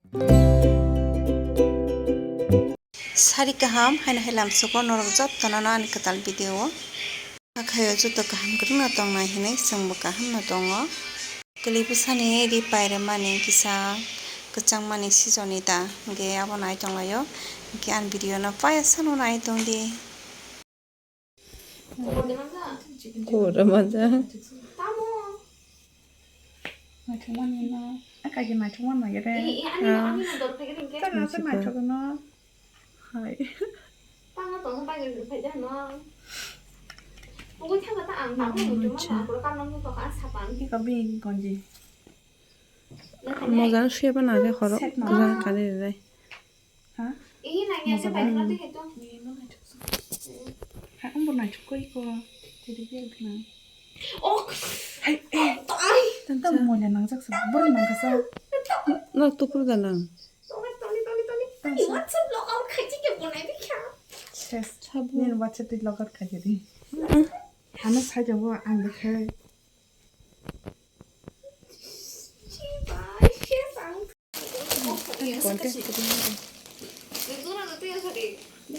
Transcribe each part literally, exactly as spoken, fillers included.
Sari kaham haino hai lamsugo norok jotono no ani kwtal video o. Hakhaio joto kaham kwrwngno tongnai hinwi chwngbo kahamno tongo. Kwlwi bwsani ri pairwmani kisa kwchangmani sijoni da, hwnkhe abono ai tonglaio. Hwnkhe ani video no paya sano nai tongdi. Kora maja. Naithokmani no. A, kaisa naithokmani nai re. Tamo se naithok no. Hai. Iko bini konji. Moja no suyaba nang khe khoro. Set no. Moja no kani rinai. Ha? Moja no. Ha, ang bo naithok koi ko. Teddy bear khna. Hai, eh. Tamo moila nangjak sa. Bor nang kasa. No tukur da nang. Ses. Nini WhatsApp twi log out khaidi. Ano sai jabo ang de khai. Content.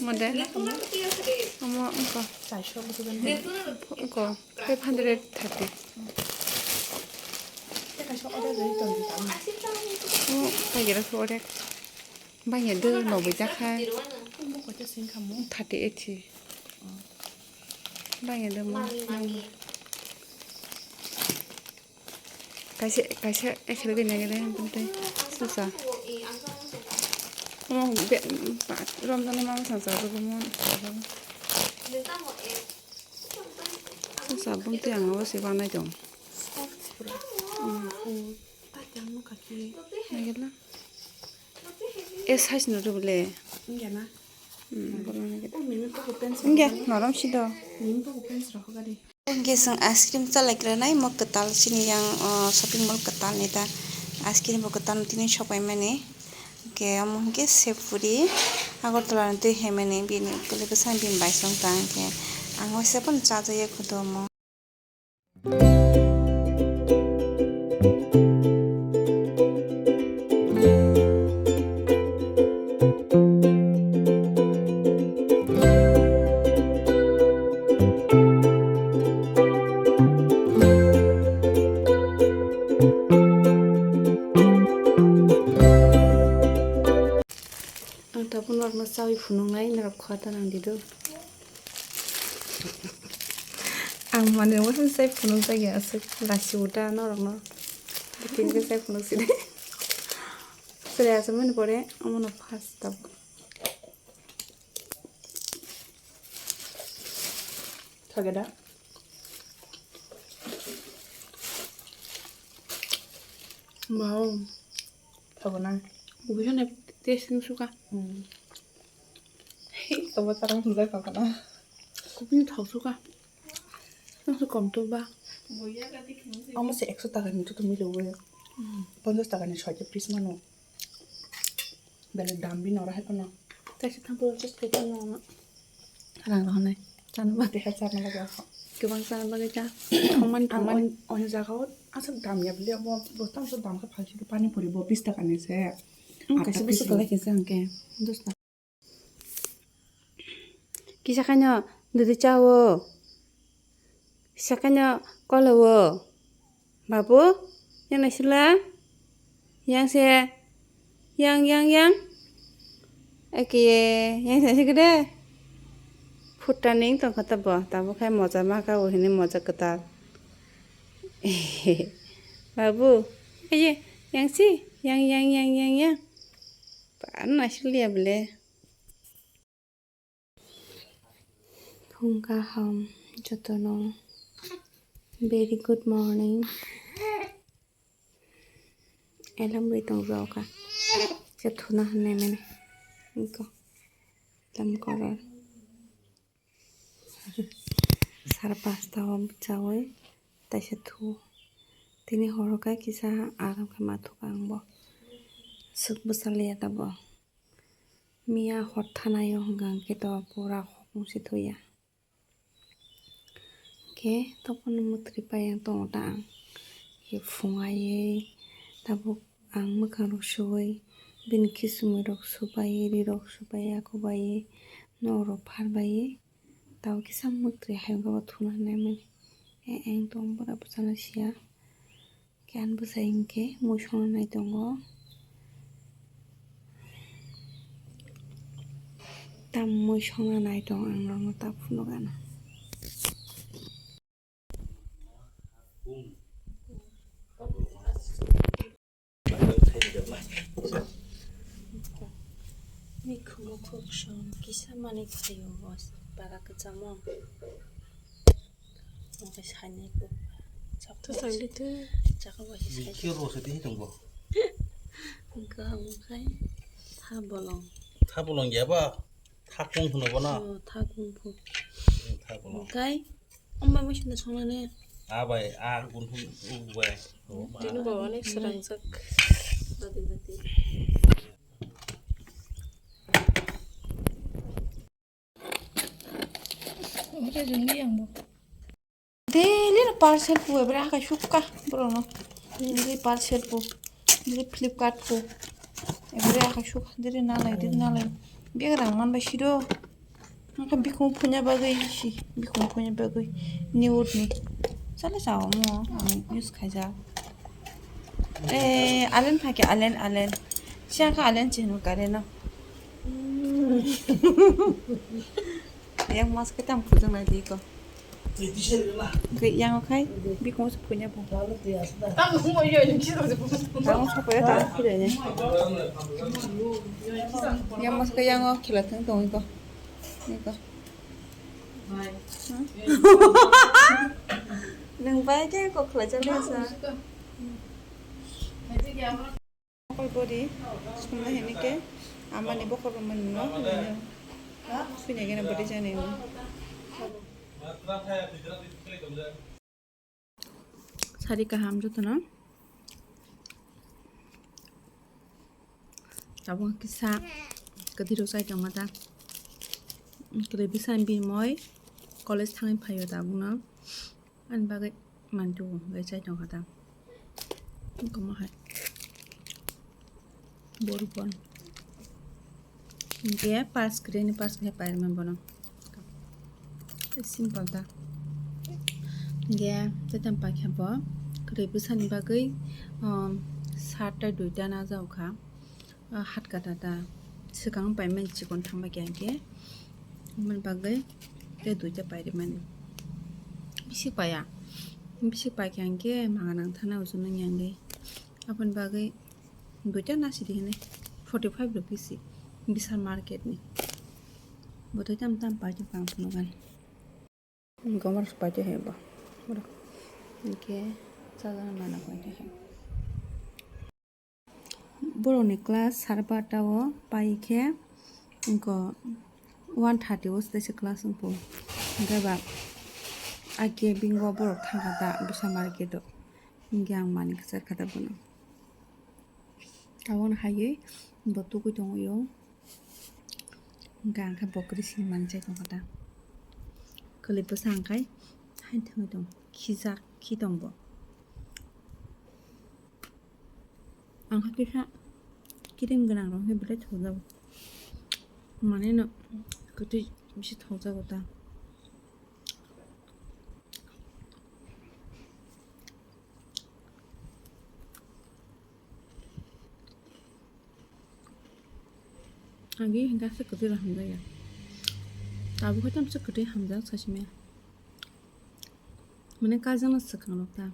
Mode. Omo wngkha. Wngkha. Five hundred thirty. Omo pagira khe orek. Bangya do noboi jakha. Thirty eight si. Bangya do mo. Kaisa, kaisa, ekhelai de nai de, tei susa. Omo be, ba, romjani mama sangsa, jogo mo. Susa, bumtwi ang abo se banai tong. Soft pura. Mm. Oh, ta tang no kaki. Nai gela. E size no rwbwle. Wngya na? Hmm, bola nai gela. Oh, mimi koko pants. Wngya, norom si do. Mimi koko pants rok gari. Hwnkhe chwng ice cream chalai kwrwnai mo kwtal chini yang, o, shopping mall kwtal ni ta ice cream bo kwtal tini sopaimani. Hwnkhe omo hwnkhe Sepuri Agartala ni twi haimani bini kwlwi bwsani bini bai chwng ta hwnkhe ang waisa phano chajakya khudu omo. Ang tabuk norokno chaui phunuknai, norok khua ta nang di do. Ang manwi waisa chai phunukjakya aswk lasi uta norokno. Bikingo chai phunuk sidi. Chwrai aswk mani pore omono first tabuk. Thageda. Wow. Thagona. Ubi hone tasting suka. Hmm. Tobo tarang hwnjak thagona. Kubini thok suka. Nang se kom to ba. Omo se ekso taka ni to mile we. Hmm. Ponchas taka ni soita piece mano. Belai dam bini oro hai phano. Kaisa thampui rok just kaitor no ono. Rang rok honai. Chana bagwi. Deha chana bagwi. Kwbang chana bagwi cha. Thongmani thongmani. Oni jaga o aswk dam ya bile abo bo tamo dam khe phalsi pani puri bo bis taka ni se. Ang kaisa bis kalai khe se ang khe. Dos taka. Kisa khaino dudi chao. Kisa khaino kolo o. Babu, yang naisila? Yang se, yang, yang, yang. Eke, yang se gede. Phutta ning tongkha tabo, tabo khai moja ma ka o hini moja kwtal. Babu, aye, yang si, yang, yang, yang, yang, yang. Pan naisiliya bele. Phung kaham jotono. Very good morning. Alarm ri tong jaoka. Khe thuna hwnwi mani. Iko. Alarm koror. Sara pasta o bwchaui taisa thu. Tini horo khe kisa aram khe ma thuka ang bo. Swk bwsa liya tabo. Miya hor thanai o hwnka hwnkhe to pura hokmung se thuya. Hwnkhe topono mwtwrwi pai ang tongo ta ang. Khe phung aiwi tabuk ang mwkhang rok suwi Bini khisumui rok subai, ri rok subai, ako bai, nok rok phar bai. Tao kisa mwktwi hai wngkha bo thuna hinwi mani. E, eng tong bwrap bwchana siya. Khe ani bwsai hinkhe mui songna nai tongo. Tam mui songna nai tong ang norokno ta phunuk ano. Mikhumu khuk song kisa manwi phaio, o bara kwchamo. Omo khe sainai kuk. Chakwa Thasang di twi. Chakwa se sai. Mikhe rosadi tongbo. Wngkha omo khai tha bolong. Tha bolong ya ba? Thakung hwno bono? Oh, thakung phu. Hmm, thakung. Kai, omba mo sina songnani. Ah, bai, ah, gun hwn, u, bai. Oh, ma. Tini bo onek srangjak. Bati, bati. Ore juni yang bo. Daily no parcel pu ebra hakai sukha borokno. Daily parcel pu. Daily Flipkart pu. Ebra hakai sukha daily nalai, daily nalai. Bag rang man bai sido. Angkha bikung punya bagwi si, bikung punya bagwi. Nude ni. Sale sao mo, ang use khaijak. Eh, alen phake, alen, alen. Siya kha alen chihnu kare no. Yang mas ke tam khujang nai di ko. Ke yang khai, bikung se punya bu. Tam mo yo ni kisa se bu. Tam mo se punya tam khujang ni. Yang mas ke yang o khila thang tong ko. Ni ko. Nwng bai khe kok khlai chali asa. Bokol bori sumna hini khe amani bokol rwmani no suina gena bori jani no. Sari kaham jotono. Tabuk kisa kwthwi rok chai tongma ta. Kwrwi bwsa bini moi college thangwi phaio tabukno. Ani bagwi mantu hwnwi chai tongkha ta. Komo hai. Bourbon. Hinkhe pars kwrwini pars khe pairwkmani bono. Simple ta. Hinkhe tei tamo paikha bo kwrwi bwsani bagwi, um, sat tei duita najao kha. Ah, hat kata ta swkang paimani chikon thangbai khe hinkhe. Aboni bagwi tei duita pairwkmani. Bisi paiya. Bisi paikha hinkhe manga nang thana uchuno yang di. Aboni bagwi duita nasi di hinwi forty five rupees si Vishal market ni. Bo tei tam tam paitokha ang phunukgani. Gomor paito hai bo. Borok hinkhe chajana mana paito hai. Borokni class sare barta o pai khe, wngkha one thirty o se class wngkha. Hinkhe ba ake bingo borok thangkha ta Vishal market o. Hinkhe ang manwi kwchar kha ta bono. Tabukno haiwi bo tugui tongwi o. Hinkhe ang khe bo kwrwi sini manwi chai tongkha ta. Kwlwi bwsa ang khai haino thangwi tong, khijak, khi tong bo. Ang khe kisa cream gwnang rok khe belai thokjago. Manwi no kwtwi bisi thokjago ta. Agi hinkhe aswk kwtwi rok hamjakya. Tabuk khe tamswk kwtwi hamjak sasimaya. Mane kaijakno swkang rok ta.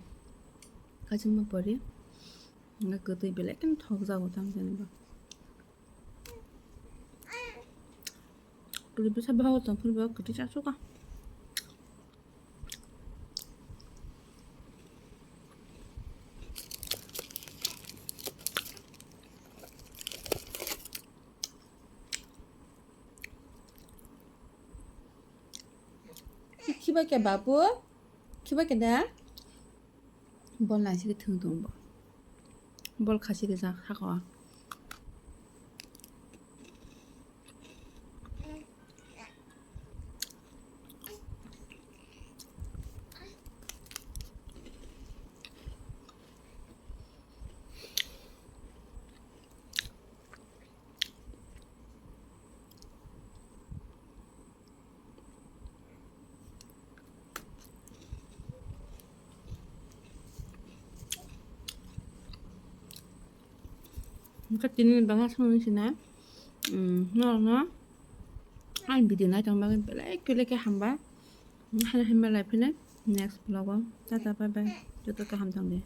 Kaijakma pori. Hinkhe kwtwi belai kheno thokjago tamo jani bo. Kwtwi bwsa bago tong phuru bo kwtwi chasukha. Khiba khe babu? Khiba khe da? Bol naisingwi thwng tongo bo. Bol khasi rijak saka o. Hwnkhe tini ni bagwi aswk nung sina, um, norokno ani video naitong bagwi belai belai khe hamba. Haino himba lai phino next vlog o. Tata bye bye. Joto kaham tong di.